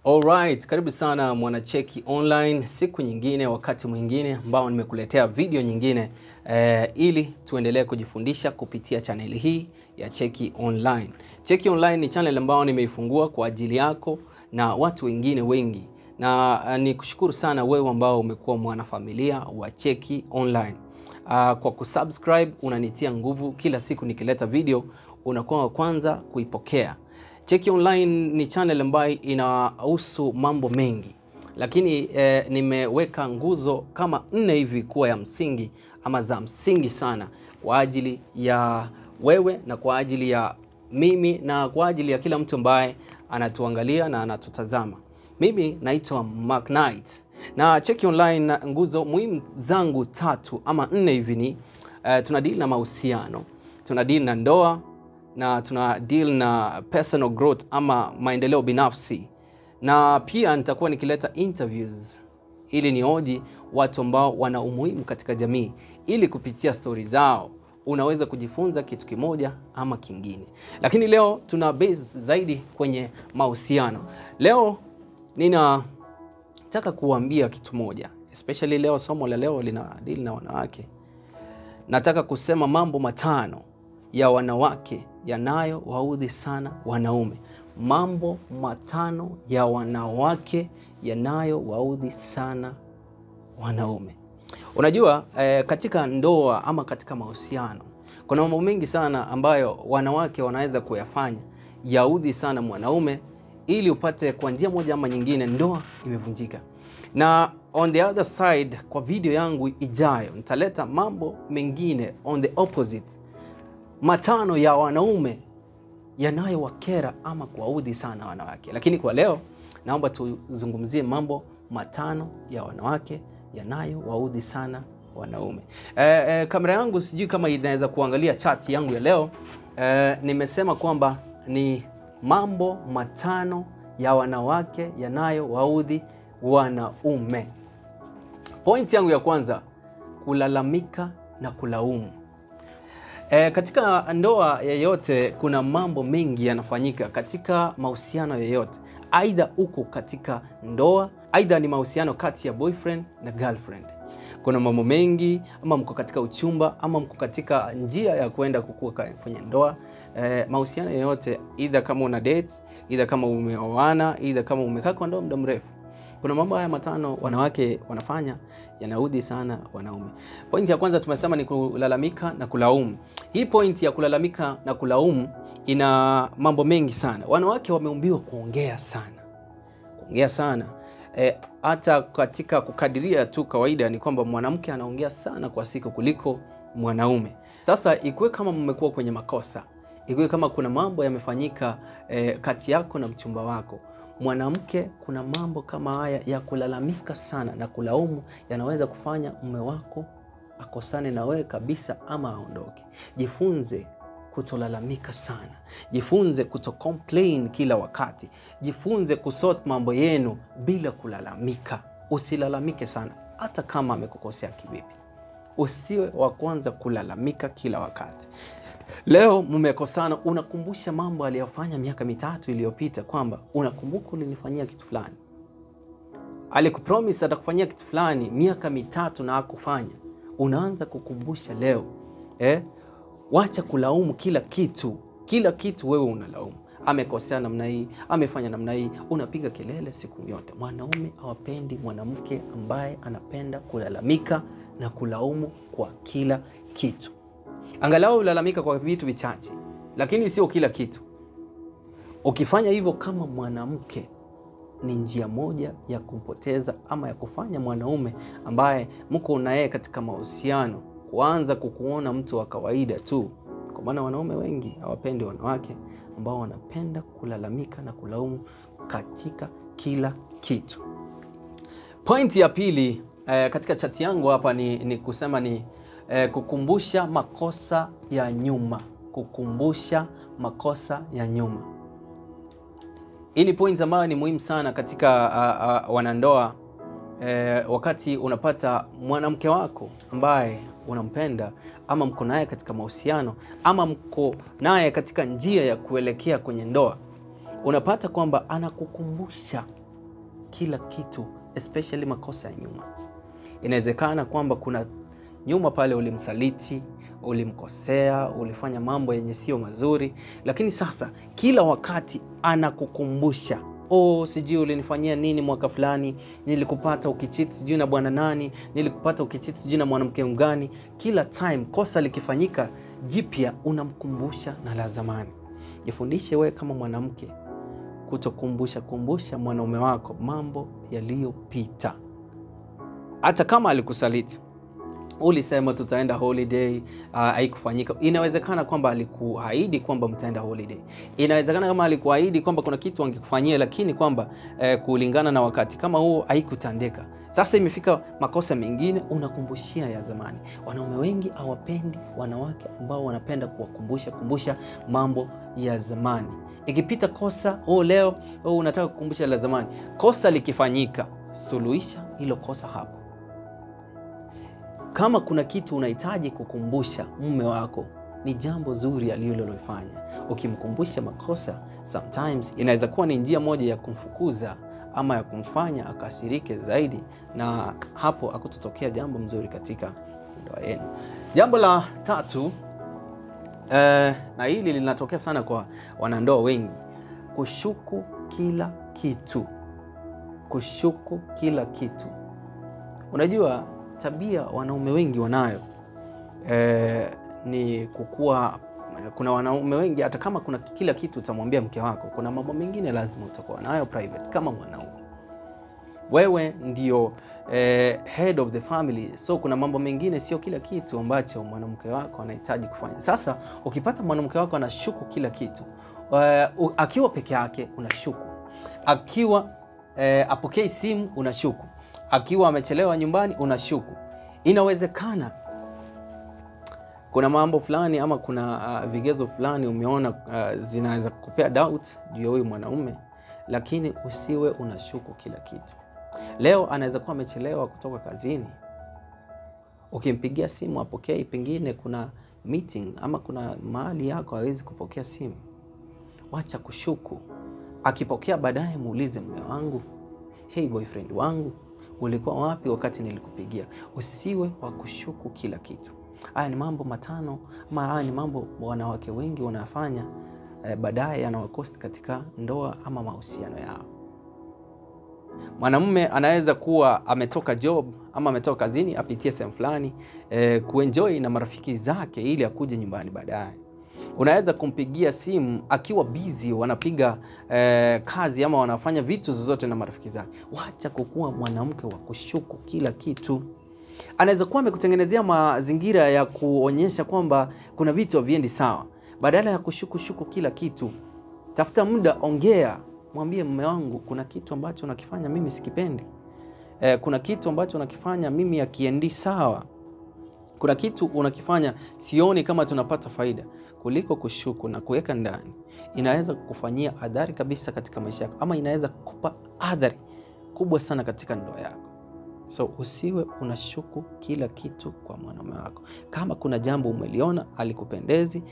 Alright, karibu sana Mwanacheki Online, siku nyingine, wakati mwingine ambao nimekuletea video nyingine ili tuendelee kujifundisha kupitia chaneli hii ya Cheki Online. Cheki Online ni channel ambayo nimeifungua kwa ajili yako na watu wengine wengi, na ni kushukuru sana wewe ambao umekuwa mwanafamilia wa Cheki Online. Kwa kusubscribe unanitia nguvu, kila siku nikileta video unakuwa wa kwanza kuipokea. Cheki Online ni channel ambayo inahusu mambo mengi, lakini nimeweka nguzo kama nne hivi kuwa ya msingi ama za msingi sana kwa ajili ya wewe na kwa ajili ya mimi na kwa ajili ya kila mtu ambaye anatuangalia na anatutazama. Mimi naitwa Mark Knight na Cheki Online, na nguzo muhimu zangu tatu ama nne hivi ni tunadili na mahusiano, tunadili na ndoa na tuna deal na personal growth ama maendeleo binafsi, na pia nitakuwa nikileta interviews ili nihoji watu ambao wana umuhimu katika jamii, ili kupitia stori zao unaweza kujifunza kitu kimoja ama kingine. Lakini leo tuna base zaidi kwenye mahusiano. Leo ninataka kuambia kitu moja, especially leo, somo la leo lina deal na wanawake. Nataka kusema mambo matano ya wanawake yanayowaudhi sana wanaume. Mambo matano ya wanawake yanayowaudhi sana wanaume. Unajua katika ndoa ama katika mahusiano kuna mambo mengi sana ambayo wanawake wanaweza kuyafanya yaudhi sana mwanaume, ili upate kwa njia moja ama nyingine ndoa imevunjika. Na on the other side, kwa video yangu ijayo nitaleta mambo mengine on the opposite, matano ya wanaume yanayowakera ama kuwaudhi sana wanawake. Lakini kwa leo naomba tuzungumzie mambo matano ya wanawake yanayowaudhi sana wanaume. Kamera yangu sijui kama inaweza kuangalia chat yangu ya leo. Nimesema kwamba ni mambo matano ya wanawake yanayowaudhi wanaume. Pointi yangu ya kwanza, kulalamika na kulaumu. Katika ndoa yeyote kuna mambo mengi yanafanyika katika mahusiano yoyote, aidha uko katika ndoa, aidha ni mahusiano kati ya boyfriend na girlfriend. Kuna mambo mengi, ama mko katika uchumba, ama mko katika njia ya kwenda kukua kwenye ndoa. Mahusiano yoyote, aidha kama una date, aidha kama umeoana, aidha kama umekaa kwa ndoa muda mrefu, kuna mambo haya matano wanawake wanafanya yanaudhi sana wanaume. Pointi ya kwanza tumesema ni kulalamika na kulaumu. Hii pointi ya kulalamika na kulaumu ina mambo mengi sana. Wanawake wameumbiwa kuongea sana, kuongea sana. Hata katika kukadiria tu kawaida ni kwamba mwanamke anaongea sana kwa siku kuliko mwanaume. Sasa ikuwe kama mmekuwa kwenye makosa, ikuwe kama kuna mambo yamefanyika kati yako na mchumba wako mwanamke, kuna mambo kama haya ya kulalamika sana na kulaumu yanaweza kufanya mume wako akosane na wewe kabisa ama aondoke. Jifunze kutolalamika sana, jifunze kuto complain kila wakati, jifunze kusort mambo yenu bila kulalamika. Usilalamike sana, hata kama amekukosea kivipi. Usiwe wa kwanza kulalamika kila wakati. Leo mmekosana, unakumbusha mambo aliyofanya miaka mitatu iliyopita, kwamba unakumbuka ulinifanyia kitu fulani, alikupromise atakufanyia kitu fulani miaka mitatu na hakufanya. Unaanza kukumbusha leo. Wacha kulaumu kila kitu, kila kitu wewe unalaumu. Amekosea namna hii, amefanya namna hii, unapiga kelele siku yote. Mwanaume hawapendi mwanamke ambaye anapenda kulalamika na kulaumu kwa kila kitu. Angalau ulalamika kwa vitu vichache, lakini sio kila kitu. Ukifanya hivyo kama mwanamke, ni njia moja ya kumpoteza ama ya kufanya mwanaume ambaye mko na yeye katika mahusiano kuanza kukuona mtu wa kawaida tu. Kwa maana wanaume wengi hawapendi wanawake ambao wanapenda kulalamika na kulaumu katika kila kitu. Pointi ya pili katika chati yangu hapa ni kusema ni kukumbusha makosa ya nyuma. Kukumbusha makosa ya nyuma. Hii ni point ambayo ni muhimu sana katika wanandoa. Wakati unapata mwanamke wako ambaye unampenda ama mko naye katika mahusiano ama mko naye katika njia ya kuelekea kwenye ndoa, unapata kwamba anakukumbusha kila kitu, especially makosa ya nyuma. Inawezekana kwamba kuna nyuma pale ulimsaliti, ulimkosea, ulifanya mambo yenye sio mazuri, lakini sasa kila wakati anakukumbusha, oh, sijui ulinifanyia nini mwaka fulani, nilikupata ukichiti sijui na bwana nani, nilikupata ukichiti sijui na mwanamke mgani. Kila time kosa likifanyika jipya unamkumbusha na la zamani. Jifundishe wewe kama mwanamke kutokumbusha kumbusha mwanaume wako mambo yaliyopita, hata kama alikusaliti. Ulisema tutaenda holiday, haikufanyika. Inawezekana kwamba alikuahidi kwamba mtaenda holiday, inawezekana kama alikuahidi kwamba kuna kitu angekufanyia, lakini kwamba kulingana na wakati kama huo haikutandeka. Sasa imefika makosa mengine unakumbushia ya zamani. Wanaume wengi hawapendi wanawake ambao wanapenda kuwakumbusha kumbusha mambo ya zamani. Ikipita kosa, oh, leo oh, unataka kukumbusha la zamani. Kosa likifanyika, suluhisha hilo kosa hapo. Kama kuna kitu unahitaji kukumbusha mume wako, ni jambo zuri alilolifanya. Ukimkumbusha makosa, sometimes inaweza kuwa ni njia moja ya kumfukuza ama ya kumfanya akasirike zaidi, na hapo akutotokea jambo mzuri katika ndoa yenu. Jambo la tatu, na hili linatokea sana kwa wanandoa wengi, kushuku kila kitu. Kushuku kila kitu. Unajua tabia wanaume wengi wanayo ni kukua. Kuna wanaume wengi hata kama kuna kila kitu utamwambia mke wako, kuna mambo mengine lazima utakuwa nayo private kama mwanaume. Wewe ndio head of the family, so kuna mambo mengine, sio kila kitu ambacho mwanamke wako anahitaji kufanya. Sasa ukipata mwanamke wako anashuku kila kitu, akiwa peke yake unashuku, akiwa apokei simu unashuku, akiwa amechelewa nyumbani unashuku. Inawezekana kuna mambo fulani ama kuna vigezo fulani umeona zinaweza kukupea doubt juu ya huyu mwanaume, lakini usiwe unashuku kila kitu. Leo anaweza kuwa amechelewa kutoka kazini, ukimpigia simu apokei, pengine kuna meeting ama kuna mahali yako hawezi kupokea simu. Wacha kushuku. Akipokea baadaye muulize, mume wangu, hey boyfriend wangu, ulikuwa wapi wakati nilikupigia? Usiwe wa kushuku kila kitu. Haya ni mambo matano ama haya ni mambo wanawake wengi wanafanya, baadaye yanawakosti katika ndoa ama mahusiano yao. Mwanamume anaweza kuwa ametoka job ama ametoka kazini, apitie sehemu fulani kuenjoy na marafiki zake ili akuje nyumbani baadaye. Unaweza kumpigia simu akiwa busy, wanapiga kazi ama wanafanya vitu zozote na marafiki zake. Wacha kukuwa mwanamke wa kushuku kila kitu. Anaweza kuwa amekutengenezea mazingira ya kuonyesha kwamba kuna vitu haviendi sawa. Badala ya kushuku shuku kila kitu, tafuta muda, ongea, mwambie mume wangu, kuna kitu ambacho unakifanya mimi sikipendi. Kuna kitu ambacho unakifanya mimi hakiendi sawa. Kuna kitu unakifanya sioni kama tunapata faida. Kuliko kushuku na kuweka ndani, inaweza kukufanyia adhari kabisa katika maisha yako, ama inaweza kukupa adhari kubwa sana katika ndoa yako. So usiwe unashuku kila kitu kwa mwanaume wako. Kama kuna jambo umeliona alikupendezi,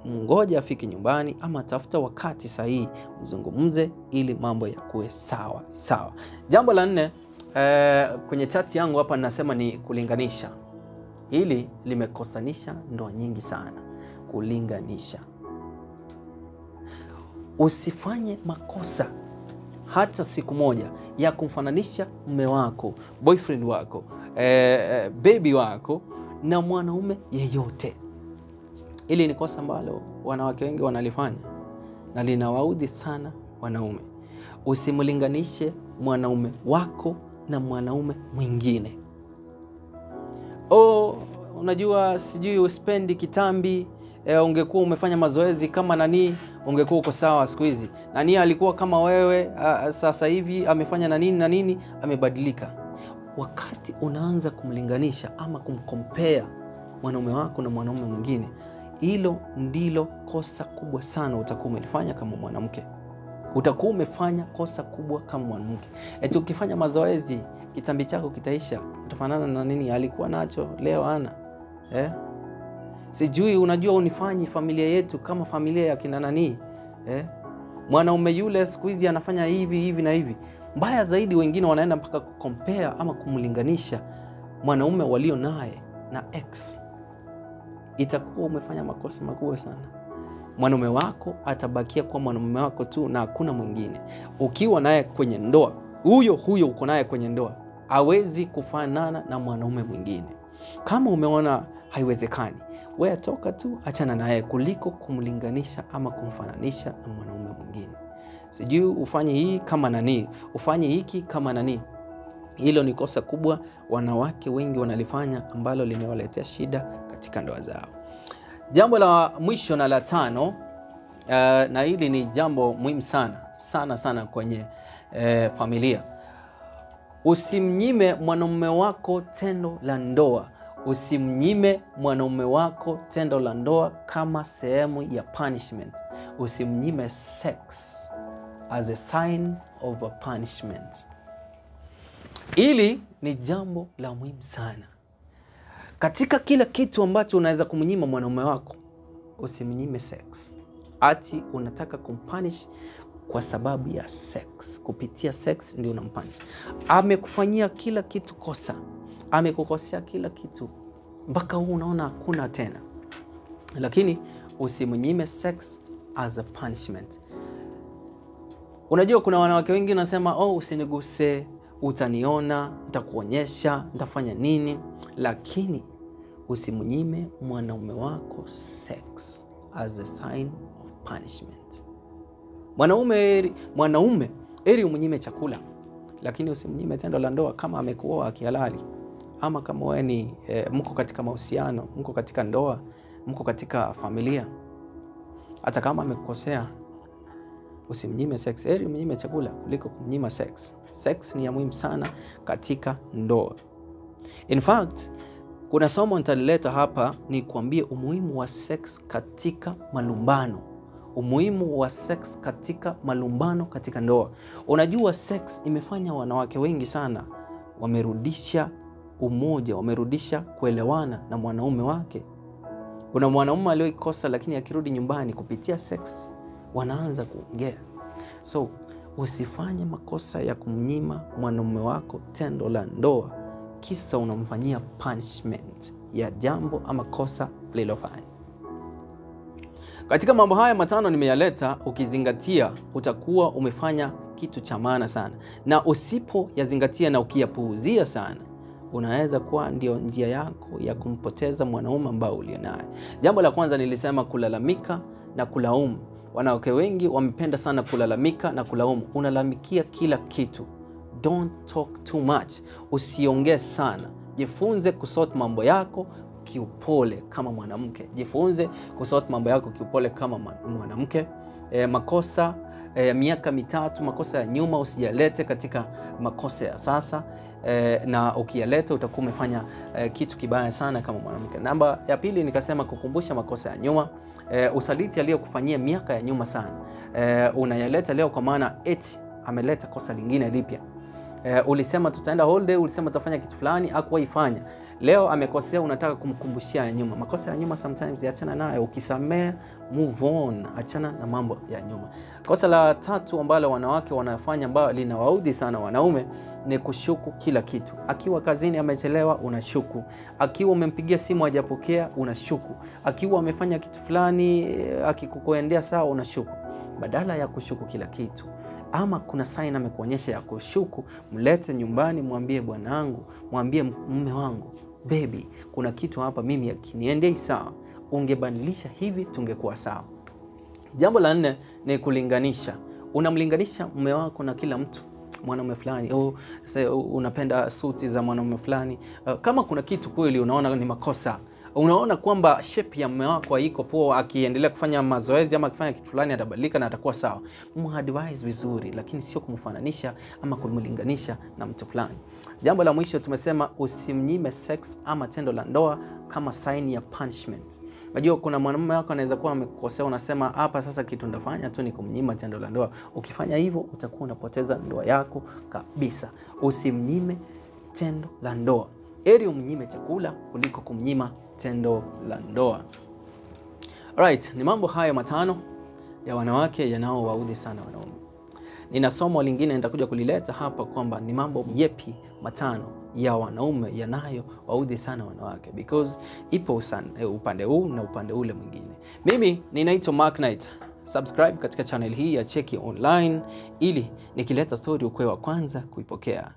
ngoja afike nyumbani ama tafuta wakati sahihi mzungumze ili mambo yakuwe sawa sawa. Jambo la nne, kwenye chati yangu hapa ninasema ni kulinganisha. Hili limekosanisha ndoa nyingi sana. Kulinganisha. Usifanye makosa hata siku moja ya kumfananisha mume wako, boyfriend wako, baby wako na mwanaume yeyote. Hili ni kosa ambalo wanawake wengi wanalifanya na linawaudhi sana wanaume. Usimlinganishe mwanaume wako na mwanaume mwingine. Oh, unajua sijui uspendi kitambi, ungekuwa umefanya mazoezi kama nani ungekuwa uko sawa siku hizi. Nani alikuwa kama wewe, sasa hivi amefanya na nini na nini, amebadilika. Wakati unaanza kumlinganisha ama kumkompea mwanaume wako na mwanaume mwingine, hilo ndilo kosa kubwa sana utakuwa umelifanya kama mwanamke. Utakuwa umefanya kosa kubwa kama mwanamke. Eti ukifanya mazoezi kitambi chako kitaisha, utafanana na nini alikuwa nacho leo ana. Sijui unajua unifanyi familia yetu kama familia ya kina nani. Mwanaume yule siku hizi anafanya hivi hivi na hivi. Mbaya zaidi, wengine wanaenda mpaka kucompare ama kumlinganisha mwanaume walio naye na ex. Itakuwa umefanya makosa makubwa sana. Mwanaume wako atabakia kuwa mwanaume wako tu na hakuna mwingine. Ukiwa naye kwenye ndoa, huyo huyo uko naye kwenye ndoa hawezi kufanana na mwanaume mwingine. Kama umeona haiwezekani, wewe toka tu, achana naye kuliko kumlinganisha ama kumfananisha na mwanaume mwingine. Sijui ufanye hii kama nani, ufanye hiki kama nani. Hilo ni kosa kubwa wanawake wengi wanalifanya, ambalo limewaletea shida katika ndoa zao. Jambo la mwisho na la tano, na hili ni jambo muhimu sana sana sana kwenye familia. Usimnyime mwanaume wako tendo la ndoa. Usimnyime mwanaume wako tendo la ndoa kama sehemu ya punishment. Usimnyime sex as a sign of a punishment. Hili ni jambo la muhimu sana. Katika kila kitu ambacho unaweza kumnyima mwanaume wako, usimnyime sex. Ati unataka kumpunish kwa sababu ya sex. Kupitia sex ndio unampunish. Amekufanyia kila kitu kosa, amekukosea kila kitu, mpaka huu unaona hakuna tena, lakini usimnyime sex as a punishment. Unajua kuna wanawake wengi wanasema, oh, usiniguse, utaniona, nitakuonyesha, nitafanya nini, lakini usimnyime mwanaume wako sex as a sign of punishment. Mwanaume heri umnyime chakula, lakini usimnyime tendo la ndoa kama amekuoa kihalali, ama kama wewe ni mko katika mahusiano, mko katika ndoa, mko katika familia. Hata kama amekukosea, usimnyime sex. Heri umnyime chakula kuliko kumnyima sex. Sex ni ya muhimu sana katika ndoa. In fact, kuna somo nitalileta hapa ni kuambie umuhimu wa sex katika malumbano. Umuhimu wa sex katika malumbano katika ndoa. Unajua sex imefanya wanawake wengi sana wamerudisha umoja, wamerudisha kuelewana na mwanaume wake. Kuna mwanaume aliyoikosa, lakini akirudi nyumbani kupitia sex wanaanza kuongea. So usifanye makosa ya kumnyima mwanaume wako tendo la ndoa kisa unamfanyia punishment ya jambo ama kosa lilofanya. Katika mambo haya matano nimeyaleta, ukizingatia utakuwa umefanya kitu cha maana sana, na usipoyazingatia na ukiyapuuzia sana, unaweza kuwa ndio njia yako ya kumpoteza mwanaume ambao ulionaye. Jambo la kwanza nilisema kulalamika na kulaumu. Wanawake wengi wamependa sana kulalamika na kulaumu. Unalalamikia kila kitu. Don't talk too much. Usiongee sana. Jifunze kusort mambo yako kiupole kama mwanamke. Jifunze kusort mambo yako kiupole kama mwanamke. Makosa ya miaka mitatu, makosa ya nyuma usiyalete katika makosa ya sasa. Na ukiyaleta utakuwa umefanya kitu kibaya sana kama mwanamke. Namba ya pili nikasema kukumbusha makosa ya nyuma. Usaliti aliyokufanyia miaka ya nyuma sana, unayaleta leo kwa maana eti ameleta kosa lingine lipya. Ulisema tutaenda holiday, ulisema tutafanya kitu fulani, hakuwaifanya. Leo amekosea, unataka kumkumbushia ya nyuma. Makosa ya nyuma sometimes achana nayo, ukisamea move on, achana na mambo ya nyuma. Kosa la tatu ambalo wanawake wanafanya ambalo linawaudhi sana wanaume ni kushuku kila kitu. Akiwa kazini amechelewa, unashuku. Akiwa umempigia simu hajapokea, unashuku. Akiwa amefanya kitu fulani akikuendea sawa, unashuku. Badala ya kushuku kila kitu, ama kuna sign amekuonyesha ya kushuku, mlete nyumbani, mwambie bwanangu, mwambie mume wangu, baby, kuna kitu hapa mimi akiniendei sawa, ungebadilisha hivi tungekuwa sawa. Jambo la nne ni kulinganisha. Unamlinganisha mume wako na kila mtu, mwanaume fulani, oh, unapenda suti za mwanaume fulani. Kama kuna kitu kweli unaona ni makosa, unaona kwamba shape ya mume wako haiko poa, akiendelea kufanya mazoezi ama akifanya kitu fulani atabadilika na atakuwa sawa, muadvise vizuri, lakini sio kumfananisha ama kumlinganisha na mtu fulani. Jambo la mwisho tumesema usimnyime sex ama tendo la ndoa kama sign ya punishment. Unajua kuna mwanamume wako anaweza kuwa amekukosea, unasema hapa sasa kitu ndafanya tu ni kumnyima tendo la ndoa. Ukifanya hivyo utakuwa unapoteza ndoa yako kabisa. Usimnyime tendo la ndoa. Heri umnyime chakula kuliko kumnyima tendo la ndoa. Alright, ni mambo hayo matano. ya wanawake yanayowaudhi sana wanaume. Nina somo lingine nitakuja kulileta hapa kwamba ni mambo yepi matano ya wanaume yanayowaudhi sana wanawake, because ipo upande huu na upande ule mwingine. Mimi ninaitwa Mark Knight. Subscribe katika channel hii ya Cheki Online ili nikileta story ukuwe wa kwanza kuipokea.